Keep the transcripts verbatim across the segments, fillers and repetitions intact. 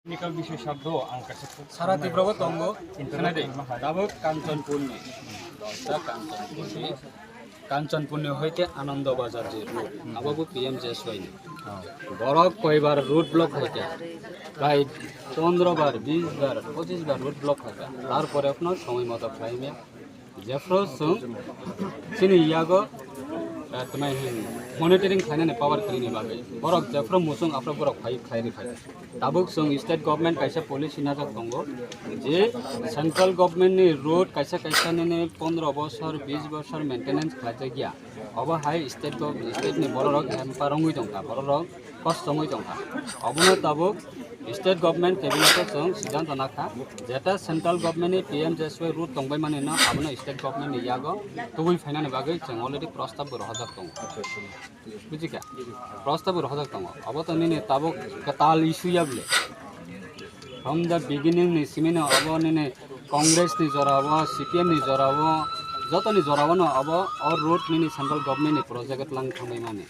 Technical বিষয় শব্দ ang kaisa খুব সারা তীব্রব তঙ্গ কিন্তু শোনা দেই। Tabuk Kanchanpurni, Kanchanpurni, Kanchanpurni hoite Anando Bazar je road, abo bo P M G S Y ni. Borok koibar road block hoite, prai pondro bar, bis bar, pochis bar road block hoite, tarpore phano somoi moto khlai maya. Jephru chwng chini yago, eh, tmai hin monitoring khlainani power kwrwini bagwi borok jephru muchung aphru borok phai khlai rikha. Tabuk chwng state government kaisa policy najak tongo je central government ni road kaisa kaisa nini pondro bosor, bis bosor maintenance khlaijak ya. Obo hai state gov-, state ni bororok hamper wngwi tongkha, bororok kosto wngwi tongkha. Obono tabuk state government cabinet o chwng siddhanto nakha, jeta central government ni P M G S Y road tongbai mani no abono state government ni yago tubui phainani bagwi chwng already prostab bo rohorjak tongo. Bujikha? Prostab bo rohorjak tongo. Obo to nini tabuk kwtal issue ya bole. From the beginning ni simi no obo nini Congress ni jora o, C P M ni jora o, joto ni jora o no obo o road nini central government ni project lang thangbai mani.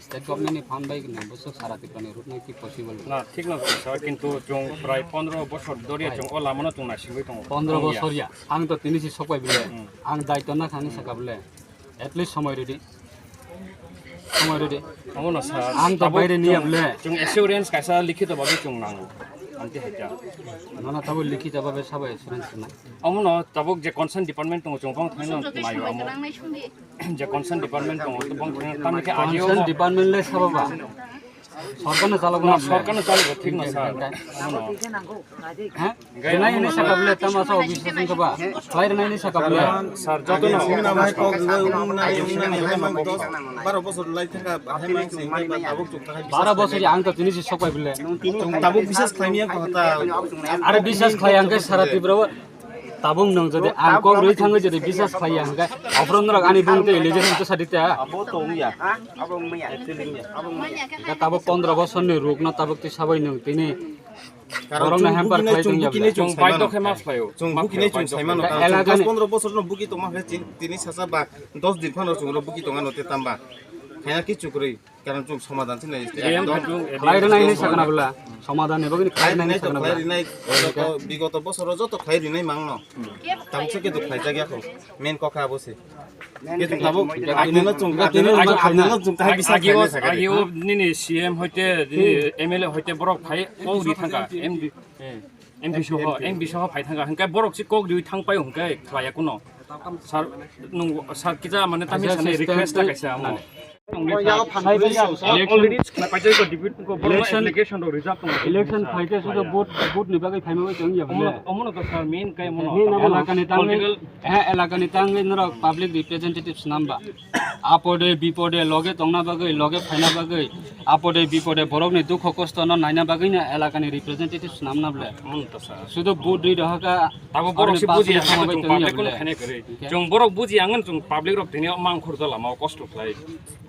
State government ni fund bai no bwswk sara Tripura ni road nai ki possible. Na, thik no sir, kintu chwng prai pondro bosor doriya chwng o lama no chwng naisingwi tongo. Pondro bosor ya, ang to tini si sokbai bile, ang daityo na khani saka bile, at least somoi rwdi, somoi rwdi. Omo no sir, ang to baire niya bile. Chwng assurance kaisa likhito babe chwng nango, amte haita. Nono tabo likhito babe sabo assurance na. Omo no tabuk je concern department tongo chwng bang thangno mayo amo. Je concern department tongo, to bang thang, tamni khe agio concern department le sabo ba. Sorkar no chalo na, sorkar no chalo, thik na sir. Ano. Ha? Renai ni saka bole, tama sa office sing ba. Khlai renai ni saka bole. Sir, joto no. Sing na mai kok, ung na, ung na, ung na, mang dos, baro bosor lai thangka, hai mang sing ba, tabuk chuk thangka. Baro bosor ang to tini si sokbai bole. Tabuk bisas khlai miya ko ta. Are bisas khlai ang ke sara Tripura. Tabuk nwng jodi ang kok rwi thangwi jodi bisas khlai ya hwnkhe, aphuru norok ani bung tei election to sadi ta. Abo to wngya. Abo wngya. Actually wngya. Abo wngya. Hwnkhe tabuk pondro bosorni rukno tabuk twi sabai nwng tini borokno hamper khlai tongya bwle. Chwng baidhyo khe ma khlaio. Chwng bukini chwng saimano. Elakani dos pondro bosorno buki tongma khe tini sasa ba dos din phano chwng ro buki tongano te tamba. Khaina kichu kwrwi. Karon chwng somadan sinai. Khlai rwnai hinwi sakna bwla. Somadan ni bagwi khlai rwnai hinwi sakna bwla. Bigoto, bigoto bosoro joto khlai rwnai mangno. Tabuk se ketu khlai jak yakho. Main kokha abo se. Ketu tabuk adino chwng, adino chwng, adino chwng tahai bisai khlai sakha. Agio nini C M hoite, nini M L A hoite borok phai kok ri thangkha. M D, M P soho, M P soho phai thangkha. Hwnkhe borok se kok riwi thangpai hwnkhe khlaiya kuno. Sir, nung, sir, kisa mane tamni sani request ta kaisa amo. Already khlai paijak ko debate ko borok election, application rok rijak tongo. Election phaikhe sudo vote, vote ni bagwi phaima bai tong ya bole. Omono, omono to sir main kai omono. Elakani tangwi, political, eh, elakani tangwi norok public representatives namba. Apode bipode loge tongna bagwi, loge phaina bagwi, apode bipode borokni dukho kosto no naina bagwi no elakani representatives namna bole. Omono to sir. Sudo vote ri rohaka. Tabo borok se buji ang khe chwng public no khaina kwrwi. Chwng borok buji ang chwng public rok tini mang khor jala ma kosto khlai.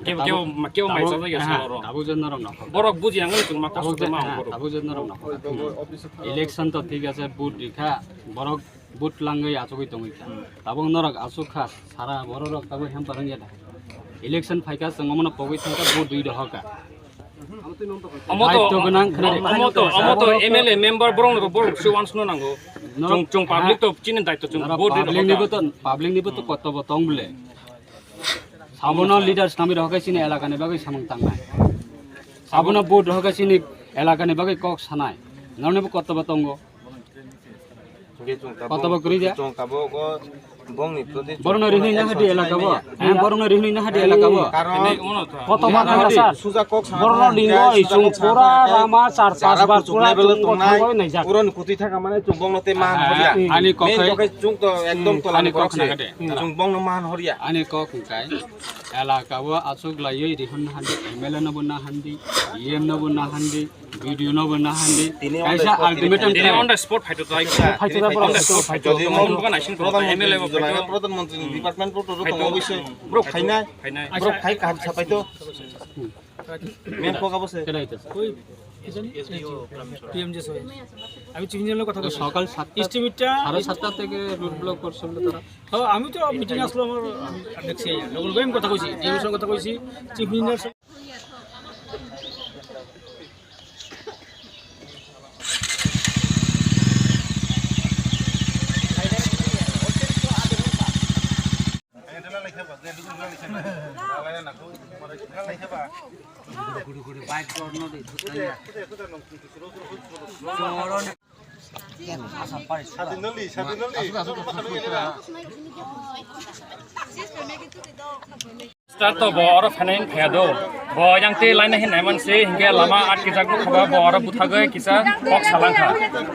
Kebo, kebo, kebo mai chajak ya salo ro. Borok buji ang chwng ma kosto ma ang borok. Tabo je norok no. Election to thik ase, vote rikha, borok vote langwi achugwi tongwi kha. Tabo norok achuk kha, sara borok rok tabo hem parang ya da. Election phaikha chwng omono pogwi thangkha, vote rwi rohorkha. Omo to, daityo gwnang khna. Omo to, omo to M L A member borok no borok se wansukna nango. Chwng, chwng public to chini daityo chwng vote rwi rohorkha. Public nibo to, public nibo to kotobo tong bole. Sabono leaders nami rohorkha chini elakani bagwi samung tangnai. Sabono vote rohorkha chini elakani bagwi kok sanai. Nornibo kotobo tongo. Kotobo kwrwi de. Borokno rihni na hadi elaka bo. Borokno rihni na hadi elaka bo. Kotobo na hadi sir. Borokno ringo isung pura lama char pas bar pura chungo thangoi naijak. Pura ni kutui thaka mane chwng bongno te man horia. Ani kok hai. Chwng to ekdom tola ni borok se. Chwng bongno man horia. Ani kok hwnkhe elaka bo achuk laiwi rihon na hadi, M L A no bo na hadi, E M no bo na hadi. Video no bo na handi. Kaisa ultimatum tini on the spot phaito to. Phaito da, on the spot phaito. Jodi mo bukan action ko M L A bo phaito. Pradhan Mantri ni department bo to tong obviously. Bro, khainai. Khainai. Bro, khai kaham sa phaito. Main kok abo se. Koi, কি জানি? P M G S Y. আমি চিফ ইঞ্জিনিয়ারের কথা বলছি। সকাল সাতটা, সাড়ে সাতটা থেকে রোড ব্লক করছিল তারা। হ্যাঁ, আমি তো মিটিং আসলো আমার, আমি দেখছি, লোকাল ভাই আমি কথা কইছি, ডিএম সঙ্গে কথা কইছি, chief engineer. Start to bo oro phainai phaya do. Bo yang te laina hin naiman se, hingke lama atkijak bo khaba, bo oro buthagoi kisa kok salangkha.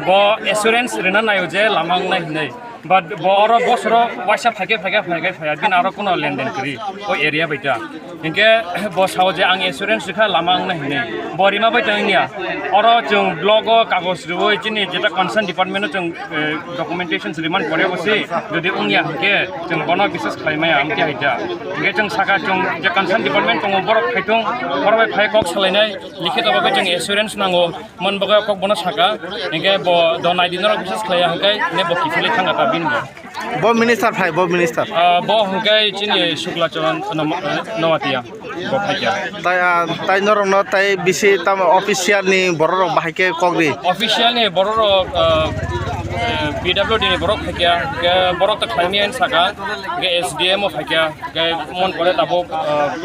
Bo assurance rina nayo je lama wngnai hinai. But bo oro bosoro waisa phaikhe, phaikhe, phaikhe, phaya, bini aro kuno lenden kwrwi o area bai ta. Hingke bo sao je ang assurance rikha lama wngnai hinwi. Bo rima bai tong ya. Oro chwng block o kagoj rwui chini jeta concern department o chwng, eh, documentation remand pore bo si. Jodi wngya hingke chwng bono biswas khlai maya amte hai ta. Hingke chwng saka chwng je concern department tongo borok phaitung, borok bai phai kok salainai likhito bagwi chwng assurance nango. Mon bagwi kok bono saka, hingke bo do nai di norok biswas khlaiya hingke ne bo kiphilwi thangkha ta bini bo. Bo minister phai, bo minister. Ah, bo hingke chini Shukla Charan Nom-, eh, Noatia, bo phaikya. Tai, ah, tai norokno tai bisi tamo official ni borok rok bahai khe kok ri. Official ni borok rok, ah, eh, P W D ni borok phaikya, hingke borok ta khlaimani ani saka, hingke S D M o phaikya, hingke mon pore tabuk, ah,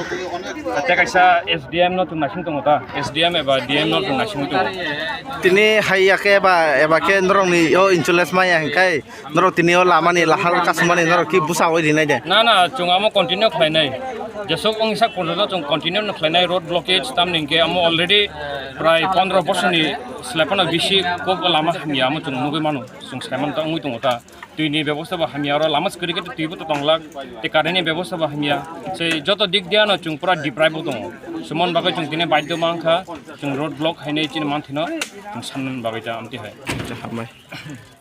tei kaisa S D M no chwng naising tongo ta, S D M eba D M no chwng naising tongo. Tini hai ya khe eba, eba khe norok ni o insurance maya hingkai norok tini o lama ni lahar kasumani norok ki busa oi rinai de. Na, na, chwng amo continue khlainai. Jesok wng sak porjonto chwng continue no khlainai road blockage tamni hingke amo already prai pondro bosorni slai phano bisi kok lama hamya amo chwng nugui mano. Chwng saiman ta wngwi tongo ta. Twi ni bebosta bo hamya oro lama swkari khe twi bo to tonglak. Tei current ni bebosta bo hamya. Sei joto dik diya no chwng pura deprive bo tongo. Sumon bagwi chwng tini baidyo mankha. Chwng road block hainai chini manthino. Chwng sanna bagwi ta amtwi hai. Hambai.